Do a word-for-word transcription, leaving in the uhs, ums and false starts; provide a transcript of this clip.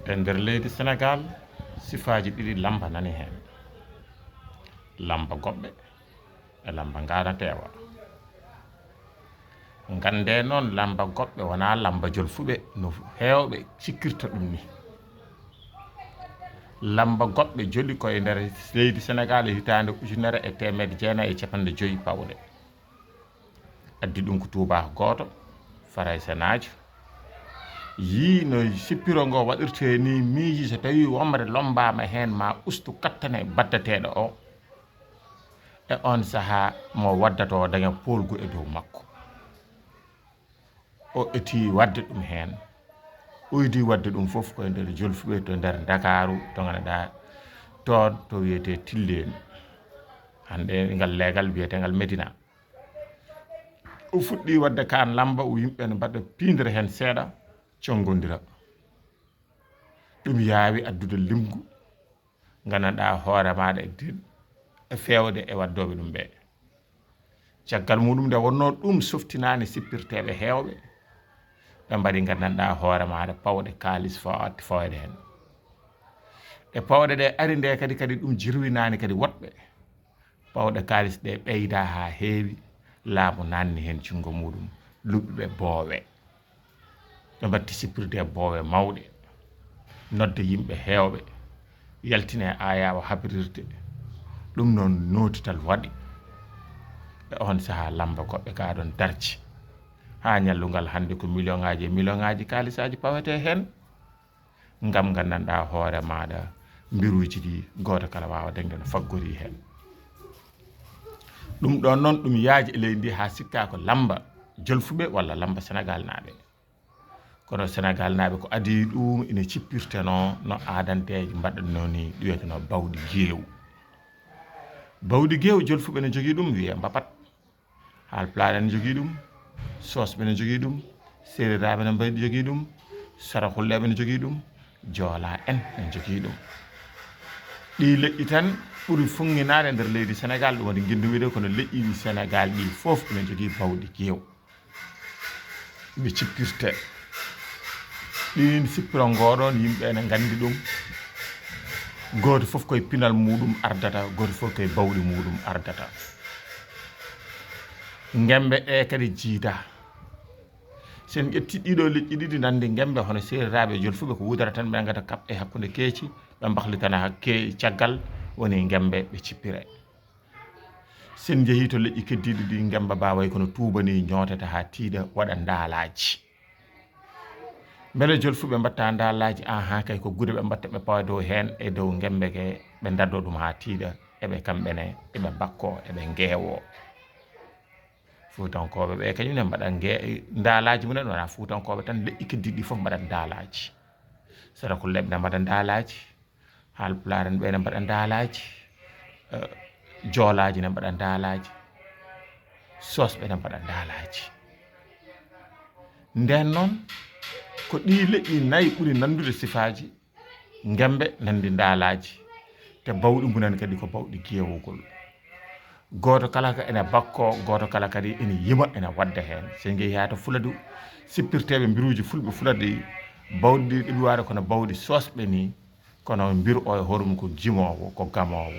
E nder leydi Senegaal, sifaaji ɗiɗi lamba nani heen. Lamba goɓɓe e lamba ngaanateewa. Nganndee noon, lamba goɓɓe wonaa lamba jolfuɓe no heewɓe cikkirta ɗum ni. Lamba goɓɓe joli ko e nder leydi Senegaal e hitaande ujunere e teemedde jeenayi e capanɗe joyi pawɗe. Addi ɗum ko tuubaako gooto, Faraysenaajo. Yii no sippiro ngo waɗirtee ni, miiji so tawii womre lombaama heen, ma ustu kattane baddateeɗo o. E oon sahaa, mo waddatoo daña poolgu e dow makko. O eti waɗde ɗum heen. O idi waɗde ɗum fof ko e nder jolfuɓe to nder Ndakaaru, to ngannduɗaa toon to wiyetee Tilleen. Hannde ngal leegal wiyeteengal Medina. O fuɗɗi waɗde kaan lamba, o yimɓe ne mbaɗa piindere heen seeɗa, conngondira. Ɗum yaawi addude limgu, nganndanɗaa hoore maaɗa e de-, e feewde e waɗdooɓe ɗum ɓe. Caggal muɗum nde wonnoo ɗum softinaani sippirteeɓe heewɓe, ɓe mbaɗi nganndanɗaa hoore maaɗa pawɗe kaalis fo-, fawde heen. E pawɗe ɗe ari nde kadi, kadi ɗum jirwinaani kadi woɗɓe. Pawɗe kaalis ɗe ɓeyda haa heewi, laamu naanni heen junngo muɗum, luɓɓi ɓe boowe. Ɓe mbatti sippirde e boowe mawɗe, nodde yimɓe heewɓe, yaltine e ayaawo habrirde. Ɗum noon nootital waɗi. E oon sahaa lamba goɓɓe gaa ɗoon darji. Haa ñallungal hannde ko miliyoŋaaji e miliyoŋaaji kaalisaaji pawetee heen. Ngam nganndanɗaa hoore maaɗa mbiruuji ɗi gooto kala waawa dañde no faggori heen. Ɗum ɗoon noon, ɗum yaaji e leydi ndi haa sikkaa ko lamba jolfuɓe walla lamba Senegaalnaaɓe. Kono Senegaalnaaɓe ko adii ɗum ina cippirtenoo no aadanteeji mbaɗatnoo ni, ɗum wiyeteno bawɗi geew. Bawɗi geew, jolfuɓe ne njogii ɗum, wiyee mbapat. Haalpulaar ene njogii ɗum, Soosɓe ene njogii ɗum, Seereraaɓe ene mbaɗi njogii ɗum, Saraxulleeɓe ene njogii ɗum, Joolaa en ene njogii ɗum. Ɗii leƴƴi tan ɓuri fuŋŋinaade e nder leydi Senegaal, ɗum waɗi ngenndumi ɗo kono leƴƴi ɗi Senegaal ɗi fof ene njogii bawɗi geew. Ɓe cippirte. Ɗin sippiro ngoɗon, yimɓe ene nganndi ɗum. Gooto fof koye pinal muɗum ardata, gooto fof koye bawɗi muɗum ardata. Ngembe ɗe kadi jiida. Sen ƴetti ɗiɗo leƴƴi ɗiɗi, nandi ngembe hono seeriraaɓe e jolfuɓe ko wudara tan, ɓe ngata kaɓɓe hakkunde keeci, ɓe mbahlitana hakke caggal, woni ngembe ɓe cippire. Sen njehii to leƴƴi keddiiɗi ɗi, ngemba ba way kono tuuba ni ñootata haa tiiɗa, waɗa ndaalaaji. Mbele jolfuɓe mbatta ndaalaaji? Ahan kay, ko gude ɓe mbatta, ɓe pawa dow heen e dow ngembe ke, ɓe ndaddo ɗum haa tiiɗa, eɓe kamɓe ne, eɓe mbakkoo, eɓe ngeewoo. Fuutankooɓe ɓe kañum ne mbaɗa nge-, ndaalaaji mumen, wonaa Fuutankooɓe tan, leƴƴi keddiiɗi ɗi fof mbaɗa ndaalaaji. Sarakulleeɓe ne mbaɗa ndaalaaji, Haalpulaar en ɓe ne mbaɗa ndaalaaji, eh, Joolaaji ne mbaɗa ndaalaaji, Soosɓe ne mbaɗa ndaalaaji. Nden noon, ko ɗii leƴƴi nayi ɓuri nanndude sifaaji. Ngembe nandi ndaalaaji, te bawɗi mumen kadi ko bawɗi geewugol. Gooto kala ka ene bakkoo, gooto kala kadi ene yima, ene wadda heen. So en njehii haa to Fuladu, sippirteeɓe mbiruuji fulɓe Fuladu, bawɗi ɗi ɓuri waade kono bawɗi Soosɓe ni, kono mbiru o e hoore mum ko jimoowo, ko gamoowo,